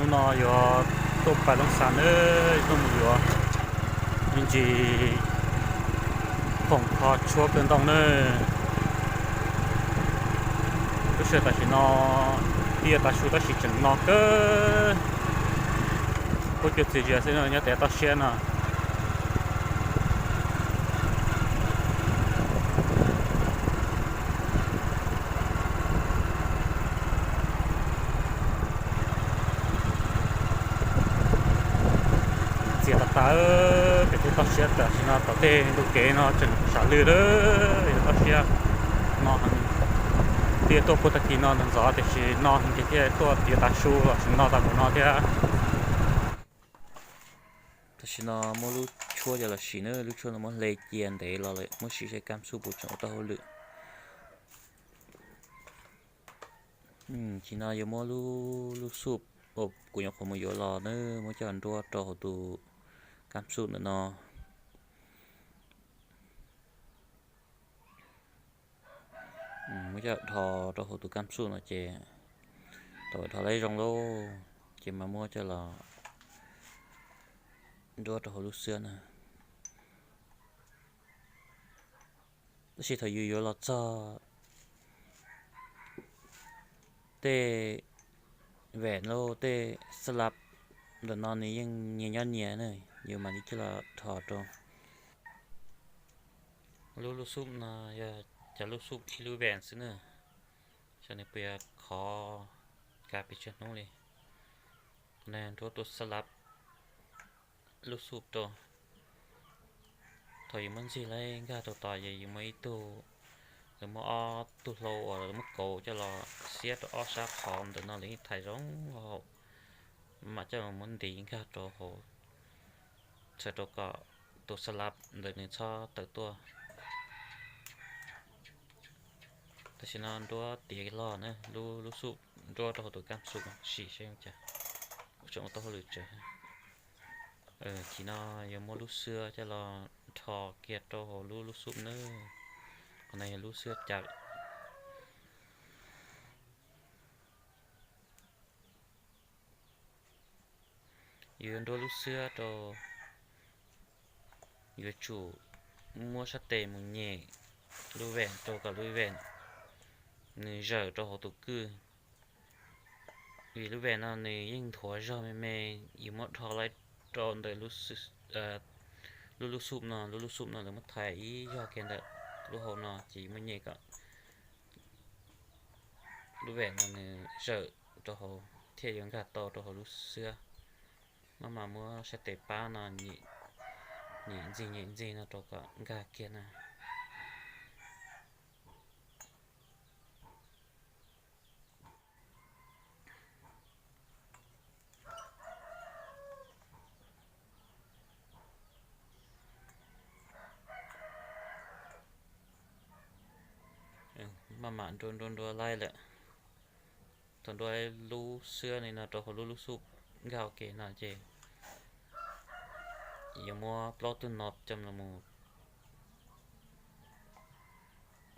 Hnub no yuav tuaj pais Looj Xas nawb, tuaj mus yuav me ntsis khoom kho tshuab kawg ntoo nawb. Lub sij hawm tam sim no twb yuav tav su tab sis tseem no kawg. Kuj cuag txias zias xwb nyob tias toj siab no. Txias tas tas, pem tej toj siab tam sim no tom tej ntug kev no tseem sam lwj lawm, yog toj siab no heev. Twb tuaj puag tag kis no ntxov ntxov tiam sis no heev ces thiaj tuaj tiav tav su los sis no tau mus no thiab. Tam sim no muab lub tshuab coj los sim na, lub tshuab no muab hle cia ntev los lawm, muab sim seb kab xuj puas tseem ua tau hauj lwm. Tam sim no yuav muab lub, lub xuj uas kuv nyuam qhuav mus yuav los na, muab coj nruab rau hauv tus kab xuj ntawm no. Muab coj dhos rau hauv tus kab xuj no ces thaum dhos lawm zoo lauj, ces mas muab coj los nruab rau hauv lub xwab na. Tab sis thaum yus yuav los txog tej vam lauj tej xab lab ntawm no nws yeej nyias nyob nyias na, yus mam li coj los dhos rau. Lub, lub xuj no yog cov lub xuj ib lub vam xwb na, xyov nws puas yog khov kav pes tsawg hnub li. Qhov no nruab tus xab lab lub xuj rau. Thaum yus muab ntxig laib nkag rau tod ces yus muaj ib tug, lawv muab ob tug hlau uas lawv muab kauv coj los xiab rau ob sab qhov ntawm no, lawv yeej thaiv zoo hauv, mam coj los muab ntiv nkag rau hauv, txhawm rau kom tus xab lab ntawd nws txhob tawm tuaj. Tam sim no nruab tiav log na, lub, lub xuj nruab rau hauv tus kab xuj sim seb cas, kuv tseem ua tau hauj lwm tsawv. Tam sim no yuav muab lub xwab coj los rho kiag rau hauv lub, lub xuj na. Qhov no yog lub xwab cav. Yuav nruab lub xwab rau, yuav tsum muab sab tes mus nyem lub vam rau kom lub vam nws zawm rau hauv tus kwj. Vim lub vam no nws yeej nthuav zog me me, yus muab dhos laib rau ntawm lub, lub xuj no, lub, lub xuj no lawv muab thaiv ib zog kiag ntawm lub hau no ces yus muab nyem kom lub vam no nws zawm rau hauv thiaj yuav nkag tau rau hauv lub xwab. Maj mam muab sab tes pab no nyem ntxig nyem ntxig no rau kom nkag kiag na. Maj mam nruab nruab nruab laib lawm. Thaum nruab lub xwab li no rau hauv lub, lub xuj nkag ua ke no ces yuav muab plaub tug no coj los mus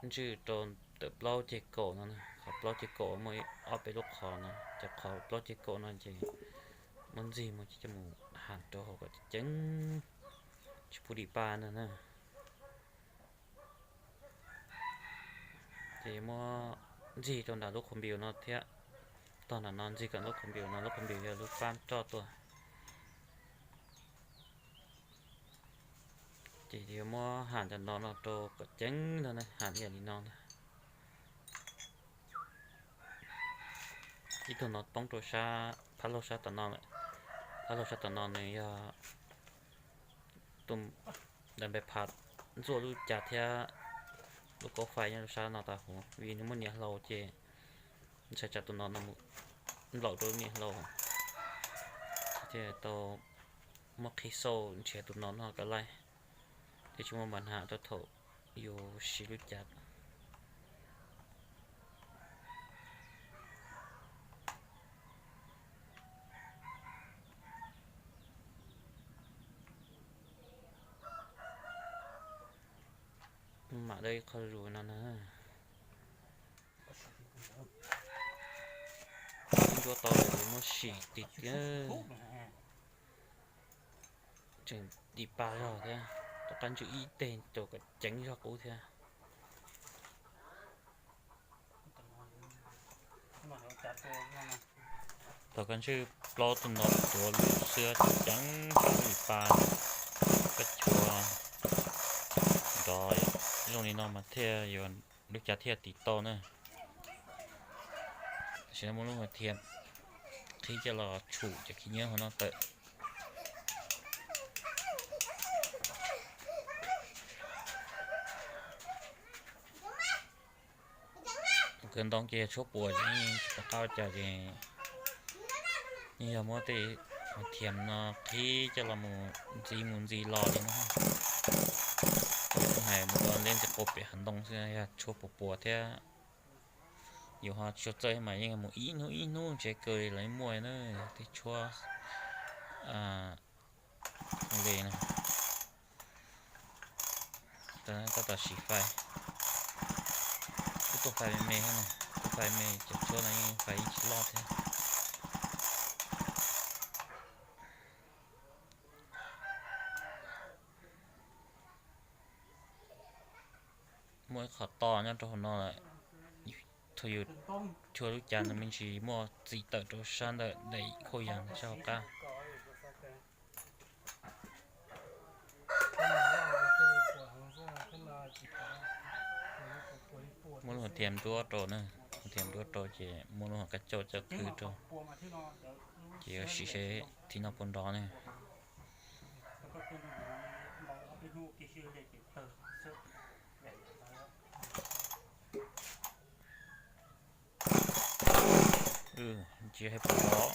ntswj rau ntawm plaub ceg kaum no. Qhov plaub ceg kaum muaj ob peb lub qhov no, cov qhov plaub ceg kaum no ces muab ntxig mus ces coj mus ham rau hauv kom ceev, tsis pub dim paj no na. Ces yuav muab ntxig rau nram lub qhov npiu no thiab. Tog nram no ntxig kom lub qhov npiu no, lub qhov npiu yog lub pab roj tuaj. Ces yuav muab ham cov no no rau kom ceev no na, ham yam li no na. Ib tug no poob rau sab, phab laug sab tom no lawm. Phab laug sab tom no nws yog tus da npe phav ntxuaj lub cav thiab lub kaub fais nyob rau sab no tag huv, vim nws muaj niam hlau ces ntshai tsam tus no no mus nplaum rau lub niam hlau thiaj tau muab qhib xauj nrhiav tus no no kom laij, thiaj tsis muaj npa nham rau thaum yus siv lub cav. Mam dawb ib qho zus no na. Cuab tau lawm muab sim tiag tiag. Tseem dim pa zog thiab, rov qab ntswj ib teg rau kom ceev zog qub thiab. Thaum koj ntswj plaub tug no tuav lub xwb ceev ceev dim pa, koj chuav nrov zoo li no mas thiaj yuav lub cav thiaj tiv tau na. Tam sim no muab lub thiam qhib coj los tshum cov khib nyiab hauv no tawm. Kwv ntoo ces yog tshuab puas ces yeej tsis pom qab ua cas ces yeej yog muab tej thiam no qhib coj los mus ntxiv mus ntxiv los li no. Hais mus ua liab ntxiv qau pem hav ntoo xwb yog tshuab puas puas thiab. Yus ho tsis txawj mas yeej mus ib hnub ib hnub tsev kaw li los muaj na, tej tshuab li no. Tab tom siv fais, kuj tuaj fais me me thiab no, tuaj fais me cov tshuab no yeej fais yeej tsis loj thiab. Muaj ib qho to nyob rau hauv no lawm, thaum yus chuab lub cav ntawd me ntsis muaj txiv tawm rau sab ntawm daim khauj yas ntawd sab hauv qab. Muab lub hauv thiam nruab rau na, hauv thiam nruab rau ces muab lub hauv qab cauj coj khwb rau, ces yuav sim seb thib no puas nrov ne. Tsis hais puas nrov.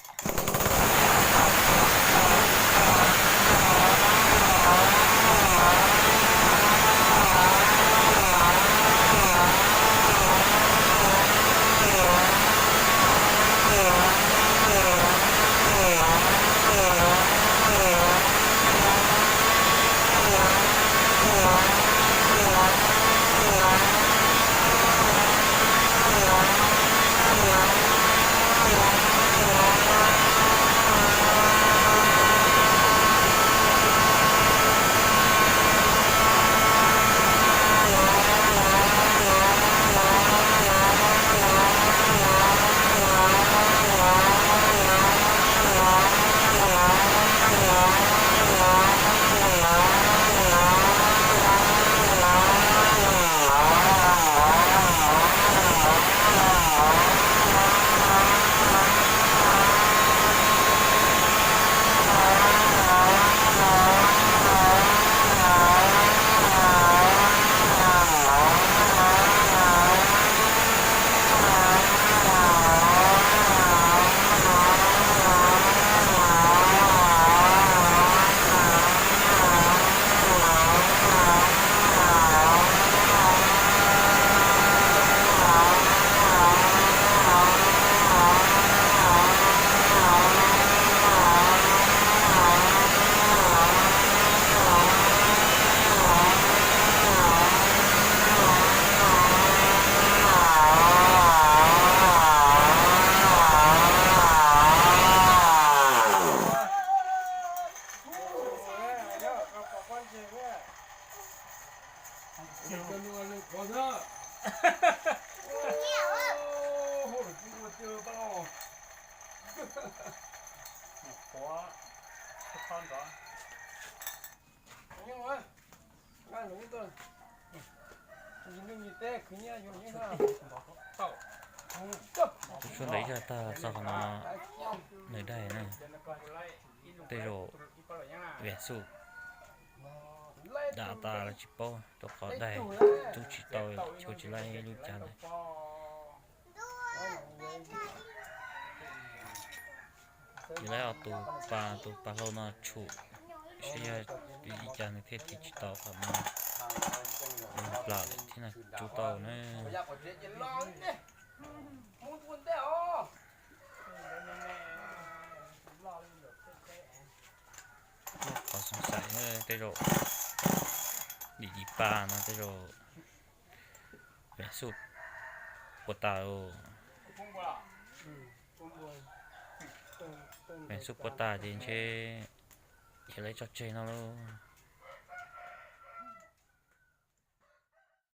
Tus tshuab ntawd ib zaj tag txog qhov no, nws daig na, tej zaum Vam Xub dam tas los tsis paub, rau qhov daig rub tsis tau, chuab tsis laib lub cav ntawd. Ces lawv ob tus pa, tus pa hlau no tshum, saib yog ua li cas nws thiaj tiv tsis tau qhov no, nws plam lawm thiab no rub tau na. Muaj qhov xoom xaiv na, tej zaum dim dim pa no tej zaum Vam Xub puas tas os. Peev xwb puab tas ces ntshe yog lawv tso tseg no lauj.